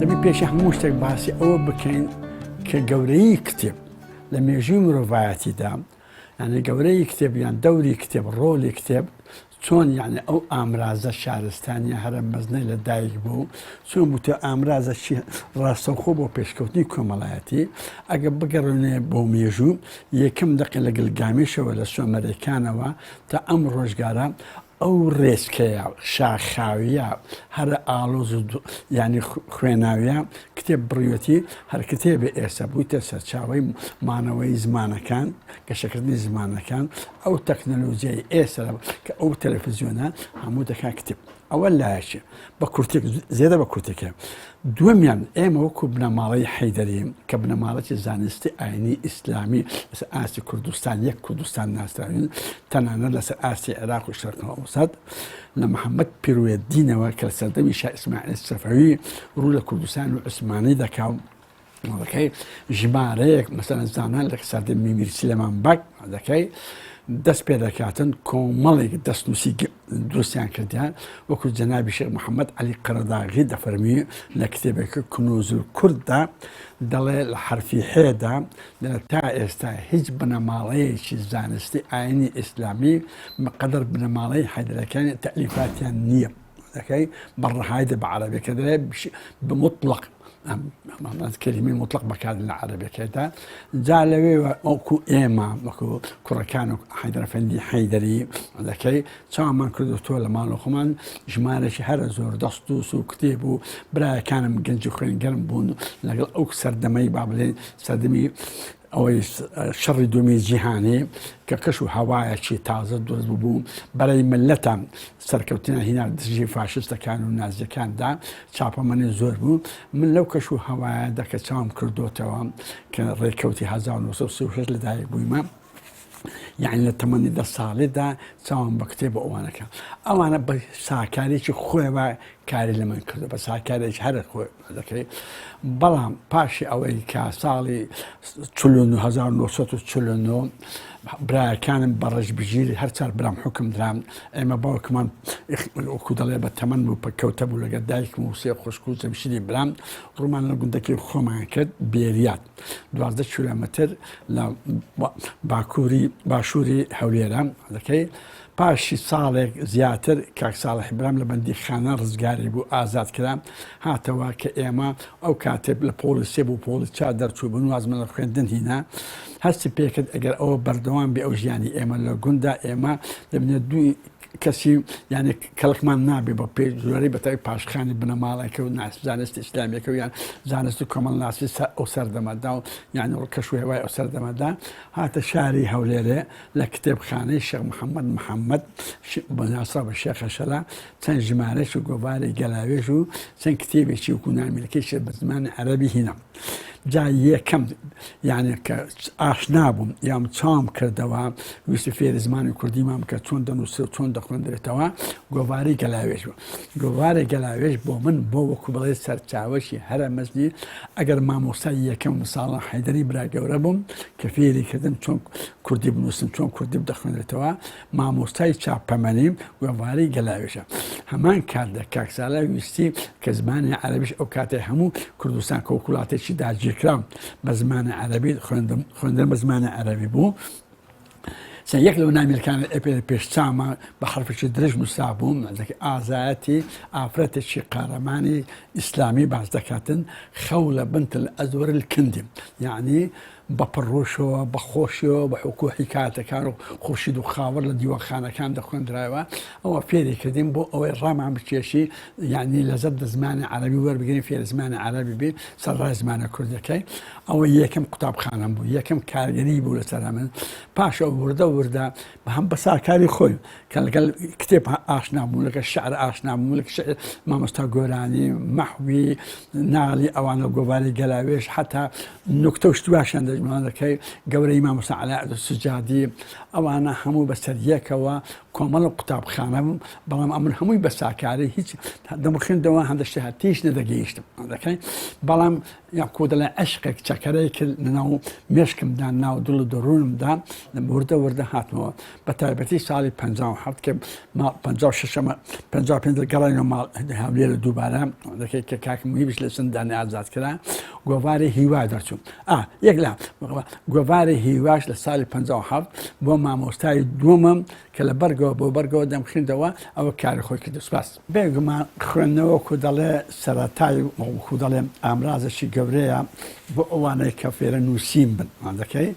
دەبێت پێشی هەموو شتێک باسی ئەوە بکەین کە گەورەی کتێب لە مێژووی مرۆڤایەتیدا یعنی گەورەی کتێب یان دەوری کتێب ڕۆلی کتێب چۆن یعنی ئەو ئامرازە شارستانیە هەرە مەزنەی لە دایک بوو چۆن بووتە ئامرازە چی ڕاستەوخۆ بۆ پێشکەوتنی کۆمەڵایەتی ئەگە بگەڕێنێ بۆ مێژوو یەکەم دەقی لە گلگامیشەوە لە سۆمەرەکانەوە تا ئەم ڕۆژگارە ئەو ڕێچکەیە شاخاویە هەرە ئاڵۆز و یانی خوێناویە کتێب بڕیوەتی هەر کتێبێ ئێستا بوویتە سەرچاوەی مانەوەی زمانەکان گەشەکردنی زمانەکان ئەو تەکنەلۆژیای ئێستا کە ئەو تەلەفزیۆنە هەموو دەکا کتێب ئەوە لایەکی بە کورتێک زێدە بە کورتێکە دووەمیان ئێمە وەکو بنەماڵەی حەیدەری کە بنەماڵەی زانستی ئاینی ئیسلامی لەسەر ئاستی کوردستان یەک کوردستان ناسراوین تەنانەت لەسەر ئاستی عێراق و شەرق ئەوسەت لە محەممەد پیروێدینەوە کە لە سەردەمی شا ئیسماعیل سەفەوی ڕوو لە کوردستان و عوسمانی دەکا و دەکەی ژمارەیەک مەسەلەن زانان لە سەردەمی میر سلێمان بەگ دەکەی دەست پێ دەکاتن کۆمەڵێک دەستنووسی دروستیان کردیان وەکو جەنابی شێخ محەممەد عەلی قەرەداغی دەفەرمی لە کتێبێکە کنوز کورددا دەڵێ لە حرفی حێدا دەڵێ تا ئێستا هیچ بنەماڵەیەکی زانستی ئاینی ئیسلامی مقدر بنەماڵەی حەیدەرەکانی تەلیفاتیان نییە دەکەی بە ڕەهای دە بە عەرەبیەکە دەڵێ بمطلق کەلیمەی مطلق بەکار لە عەرەبیەکەدا جا لەوێ وەکو ئێمە وەکو کوڕەکان و حەیدەرەفەندی حەیدەری دەکەی چاومان کردو تۆ لە ماڵ خۆمان ژمارەی هەرە زۆر دەست و سو کتێب و برایەکانم گەنج و خوێن گەرم بوون لەگەڵ ئەو سەردەمەی با بڵێن سەردەمی ئەوەی شەڕی دووەمی جیهانی کە کەش و هەوایەکی تازە دروست ببوو بەرەی ملەتە سەرکەوتنیان هینا دژی فاشستەکان و نازیەکاندا چاپەمەنی زۆر بوو من لەو کەش و هەوایەدا کە چاوم کردوتەوە کە ڕێکەوتی 1936 لەدایک بوویمە یعنی لە تەمەنی دە ساڵیدا چاوم بە کتێب ئەوانەکە ئەوانە بە ساکارێکی خۆیەوە کاری لە من کردو بە ساکارێکی هەرە خۆی دەکەی بەڵام پاشی ئەوەی کە ساڵی 1949 برایەکانم بە ڕەشبگیر هەر چار برام حکم درام ئێمە باوکمان وەکو دەڵێ بە تەمەن بوو پەکەوتە بوو لەگەر دایکم و سێ خوشک و جەمشیدی برام ڕوومان لە گوندەکەی خۆمان کرد بێریات 12 کیلۆمەتر لە باکووری باشووری هەولێرە دەکەی پاشی ساڵێک زیاتر کاک ساڵح برام لە بەندیخانە ڕزگاری بوو ئازاد کرا هاتەوە کە ئێمە ئەو کاتێک لە پۆلی سێ بوو پۆلی چوار دەرچوو بوون وازمان لە خوێندن هینا هەستی پێکرد ئەگەر ئەوە بەردەوام بێ ئەو ژیانی ئێمە لە گوندا ئێمە دەبنێت دوو کەسی یانێ کەڵکمان نابێ بە پێ جۆرەی بەتای پاشخانی بنەماڵەکە و ناس زانستی ئیسلامیەکە و یان زانست و کۆمەڵناسی ئەو سەردەمەدا و یان کەش و هەوای ئەو سەردەمەدا هاتە شاری هەولێرێ لە کتێبخانەی شێخ محەممەد محەممەد ناسراو بە شێخە شەلا چەند ژمارەش و گۆڤاری گەلاوێژ و چەند کتێبێکی وەکو نامیلکەی بە زمانی عەرەبی هینا. جا یەکەم یعنی کە ئاشنا بووم یام چاوم کردەوە ویستی فێری زمانی کوردیمان کە چۆن دەنووسێت چۆن دەخوێندرێتەوە گۆڤاری گەلاوێژ بوو. گۆڤاری گەلاوێژ بۆ من بۆ وەکو بڵێ سەرچاوەشی هەرە مەزنی ئەگەر مامۆستای یەکەم ساڵە حەیدەری برا گەورە بووم کە فێری کردم چۆن کوردی بنووسم چۆن کوردی بدەخوێنرێتەوە مامۆستای چاپەمەنی گۆڤاری گەلاوێژە هەمان کات لە کاک سالا ویستی کە زمانی عەرەبیش ئەو کاتێ هەموو کوردستان کە وڵاتێکی داگیرکراو بە زمانی عەرەبی خوێندن بە زمانی عەرەبی بوو سە یەک لەو نامیلکانە ئەپێ پێش چامە بە حرفێکی درێژ نووسا بووم ئازایەتی ئافرەتێکی قارەمانی ئیسلامی باس دەکاتن خەولە بنت الأزور الکندی یعنی بە پڕۆشەوە، بە خۆشیەوە، بە حوکو حیکایەتەکان و خورشید و خاوەر لە دیوانخانەکان دەخوێندرایەوە، ئەوە فێری کردین بۆ ئەوەی ڕامان بکێشی یانی لەزەت لە زمانی عەرەبی وەربگرین فێری زمانی عەرەبی بین سەرڕای زمانە کوردەکەی ئەوە یەکەم قوتابخانەم بوو یەکەم کارگەری بوو لەسەر من پاش ئەو وردە وردە بە هەم بە ساکاری خۆی کە لەگەڵ کتێب ئاشنا بوو لەگەڵ شعر ئاشنا بوو لەگەڵ شعر مامۆستا گۆرانی مەحوی نالی ئەوانە گۆڤاری گەلاوێژ حتا نوکتە و شتی واشیان دەژمانەکەی گەورەی مامۆستا عەلاء سجادی ئەوانە هەموو بەسەر یەکەوە کۆمەڵە قوتابخانە بووم، بەڵام ئەمن هەمووی بە ساکاری هیچ دەمخوێندەوە، هەندە شتێ هەر تێیش نەدەگەیشتم دەکەی، بەڵام یاکۆ دەڵێ عشقێک چەکەرەی کرد لەناو مێشکمدا، ناو دڵ و دەروونمدا، وردە وردە هاتمەوە. بە تایبەتی ساڵی 57 کە 56 55 گەڕاینەوە ماڵ هەولێر دووبارە دەکەی کە کاک موهیبش لە زیندانی ئازاد کرا، گۆڤاری هیوا دەرچوو. ئا یەک لە گۆڤاری هیواش لە ساڵی 57 بۆ مامۆستای دووەمم کە لە بەرگەوە بۆ بەرگەوە دەمخوێندەوە، ئەوە کاری خۆی کرد. سپاس. بێگومان خوێندنەوە وەکو دەڵێ سەرەتای وەکو دەڵێ ئامرازێکی گەورەیە بۆ ئەوانەی کە فێرە نووسین بن. دەکەی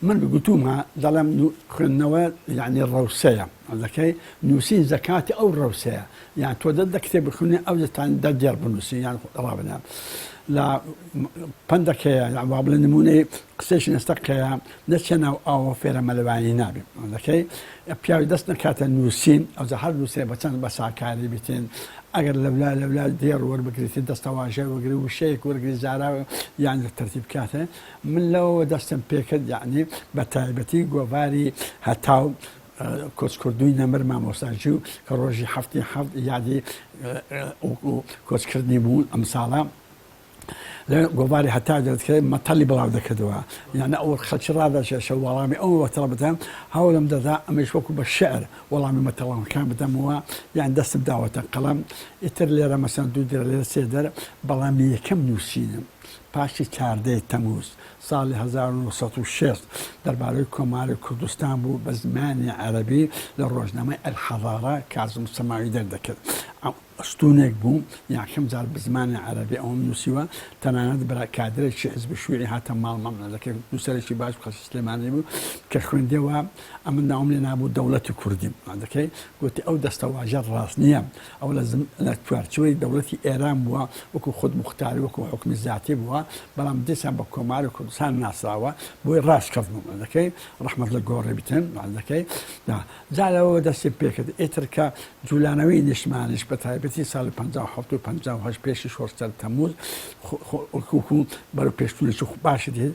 من گوتوومە دەڵێم خوێندنەوە یعنی ڕەوسەیە، دەکەی نووسین زەکاتی ئەو ڕەوسەیە، یان تۆ دە کتێب بخوێنی ئەو دەتوانین دە دێڕ بنووسی یان ڕابنە لە پەندەکەیە یان وا بڵێ نموونەی قسەیش نەستەقەیە نەچێ ناو ئاوە فێرە مەلەوانی نابێ. دەکەی پیاوی دەست نەکاتە نووسین، ئەوجا هەر نووسێ بە چەند بە ساکاری بیتین، ئەگەر لەولا لەولا دێڕ وەربگریتین، دەستەواژە وەگری، وشەیەک وەرگری، زارا یان تەرتیب کاتێ. من لەوەوە دەستم پێکرد، یعنی بە تایبەتی گۆڤاری هەتاو کۆچکردووی نەمر مامۆستا ژیو کە ڕۆژی هەفتی هەفت یادی کۆچکردنی بوو ئەمساڵە، لە گۆڤاری هەتا دەکرێت مەتەلی بڵاو دەکردەوە، یانە ئەو خەڵکی ڕادەچێشە وەڵامی ئەو مەتەڵ بدەم، هەوڵم دەدا ئەمەش وەکو بە شعر وەڵامی مەتەڵەکان بدەمەوە، یان دەستم داوەتە قەڵەم. ئیتر لێرە مەسەن دوو دەر لێرە سێ دەر، بەڵام یەکەم نووسینم پاشی 14 تەمووز ساڵی 1960 دەربارەی کۆماری کوردستان بوو بە زمانی عەرەبی لە ڕۆژنامەی ئەلحەزارە کازم سەماوی دەردەکرد. ستوونێک بوو، یەکەم جار بە زمانی عەرەبی ئەوەم نووسیوە، تەنانەت برا کادرێکی حیزبی شیوعی هاتە ماڵمان، دەکرد نووسەرێکی باش بوو، خەڵکی سلێمانی بوو، کە خوێندیەوە ئەمن ناوم لێ نابوو دەوڵەتی کوردی، دەکەی گوتی ئەو دەستەواژە ڕاست نییە، ئەوە لە لە چوارچێوەی دەوڵەتی ئێران بووە، وەکوو خودموختاری، وەکوو حوکمی زاتی بووە، بەڵام دیسان بە کۆماری کوردستان ناسراوە، بۆی ڕاست کردم، دەکەی ڕەحمەت لە گۆڕی بتن، دەکەی جا لەوەوە دەستی پێکرد. ئیتر کە جوولانەوەی نیشتمانیش بە تایبەتی ساڵی 57 و 58 پێشی شۆڕشتەر تەمووز وەکوو بەرەو پێشچوونێکی باشی دێت،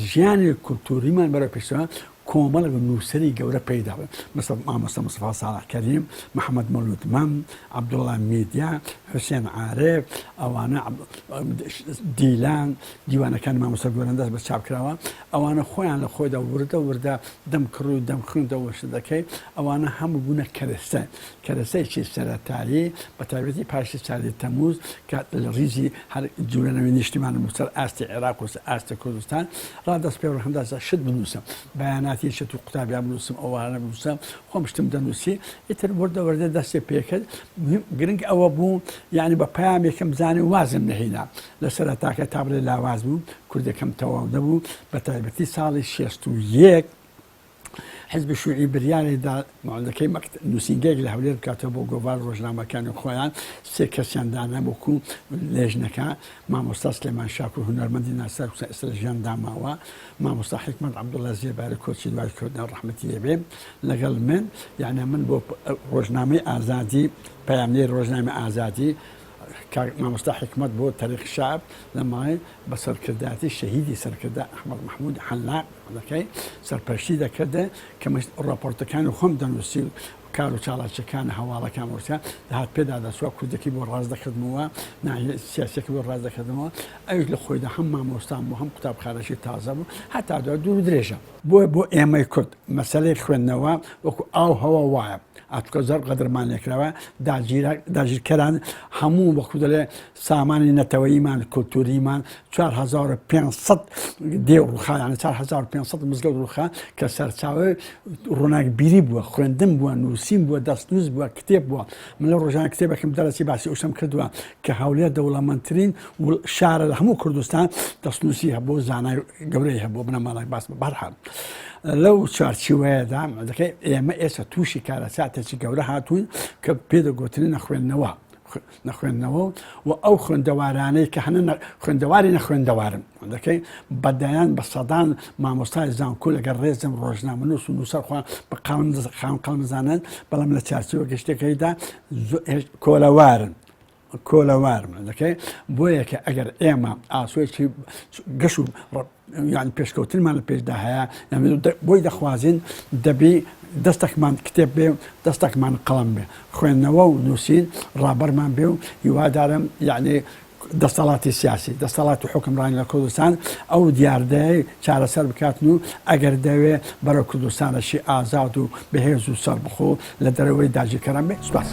ژیانی کولتووریمان بەرەو پێشەوە، کۆمەڵێک نووسەری گەورە پەیدا بوون، مەسەڵ مامۆستا مستەفا ساڵح کەریم، محەمەد مەولوود مەم، عەبدوڵڵا میدیا، حوسێن عارف، ئەوانە دیلان، دیوانەکانی مامۆستا گۆران دەست بە چاپ کراوە، ئەوانە خۆیان لە خۆیدا وردە وردە دەم کڕ و دەم خوێندەوە شت دەکەی، ئەوانە هەموو بوونە کەرەستە، کەرەستەیەکی سەرەتایی بە تایبەتی پاشی چاردەی تەمووز کە لە ڕیزی هەر جوولانەوەی نیشتیمان بوو سەر ئاستی عێراق و سەر ئاستی کوردستان ڕا دەست پێ ڕەهەندا شت بنووسم، بەیاناتی شت و قوتابیان بنووسم، ئەوانە بنووسم، خۆم شتم دەنووسی، ئیتر وردە وردە دەستی پێکرد. مهم گرنگ ئەوە بوو یعنی بە پەیامێکم زانی وازم نەهینا. لە سەرەتاکە تا بڵێ لاواز بوو، کوردەکەم تەواو نەبوو، بە تایبەتی ساڵی 61 حزبی شوعی بریاری دا مەعدەکەی نووسینگەیەک لە هەولێر بکاتەوە بۆ گۆڤار ڕۆژنامەکانی خۆیان، سێ کەسیان دانا وەکو لێژنەکە، مامۆستا سلێمان شاکور هونەرمەندی ناسراو کە ئێستا لە ژیاندا ماوە، مامۆستا حیکمەت عەبدوڵڵا زێباری کۆچی دوای کردن ڕەحمەتی لێبێ، لەگەڵ من، یعنی من بۆ ڕۆژنامەی ئازادی، پەیامنێری ڕۆژنامەی ئازادی، کاک مامۆستا حیکمەت بۆ تەریق شەعب لە ماڵی بە سەرکردایەتی شەهیدی سەرکردە ئەحمەد مەحموود حەلاق دەکەی سەرپەرشتی دەکردن کە من ڕاپۆرتەکانی خۆم دەنووسی و کار و چالاکیەکان هەواڵەکان وەرسا دەهات پێدا دەچوە کوردەکەی بۆ ڕاست دەکردمەوە ناهیە سیاسەکە بۆ ڕاست دەکردمەوە ئەویش لە خۆیدا هەم مامۆستام بوو هەم قوتابخانەشی تازە بوو هەتا دوای دوور و درێژە. بۆیە بۆ ئێمەی کورد مەسەلەی خوێندنەوە وەکو ئاو هەوا وایە ئاتکە زۆر قەدرمان لێکراوە داگیرکەران هەموو وەکو دەڵێ سامانی نەتەوەییمان کولتوریمان 4500 دێ ڕوخا یانە 4500 مزگەوت ڕوخا کە سەرچاوەی ڕووناکبیری بووە خوێندن بووە نووسین بووە دەستنووس بووە کتێب بووە من لە ڕۆژان کتێبێکم دەرەچی باسی ئەوشتم کردووە کە هەولێر دەوڵەمەندترین شارە لە هەموو کوردستان دەستنووسی هەبوو زانای گەورەی هەبوو بنەماڵێک باس بە بەرحاڵ لەو چوارچیوەیەدا دەکەی ئێمە ئێستا تووشی کارەساتێکی گەورە هاتوون کە پێدەگوترین نەخوێندنەوە نەخوێندنەوە و ئەو خوێندەوارانەی کە هەنە خوێندەواری نەخوێندەوارن دەکەی بەدایان بە سەدان مامۆستای زانکۆ لەگەڵ ڕێزم ڕۆژنامەنووس و نووسەر خۆیان بە قاون قەڵمزانن بەڵام لە چارچەوە گشتەکەیدا کۆلەوارن کۆلەوارن دەکەی بۆیە کە ئەگەر ئێمە ئاسۆیەکی گەش و یان پێشکەوتنمان لە پێشدا هەیە بۆی دەخوازین دەبی دەستەکمان کتێب بێ و دەستەکمان قەڵەم بێ خوێندنەوە و نووسین ڕابەرمان بێ و هیوادارم یعنی دەسەڵاتی سیاسی دەسەڵاتی حکمڕانی لە کوردستان ئەو دیاردەیە چارەسەر بکاتن و ئەگەر دەوێ بەرەو کوردستانەشی ئازاد و بەهێز و سەربخۆ لە دەرەوەی داگیرکەران بێ سوپاس.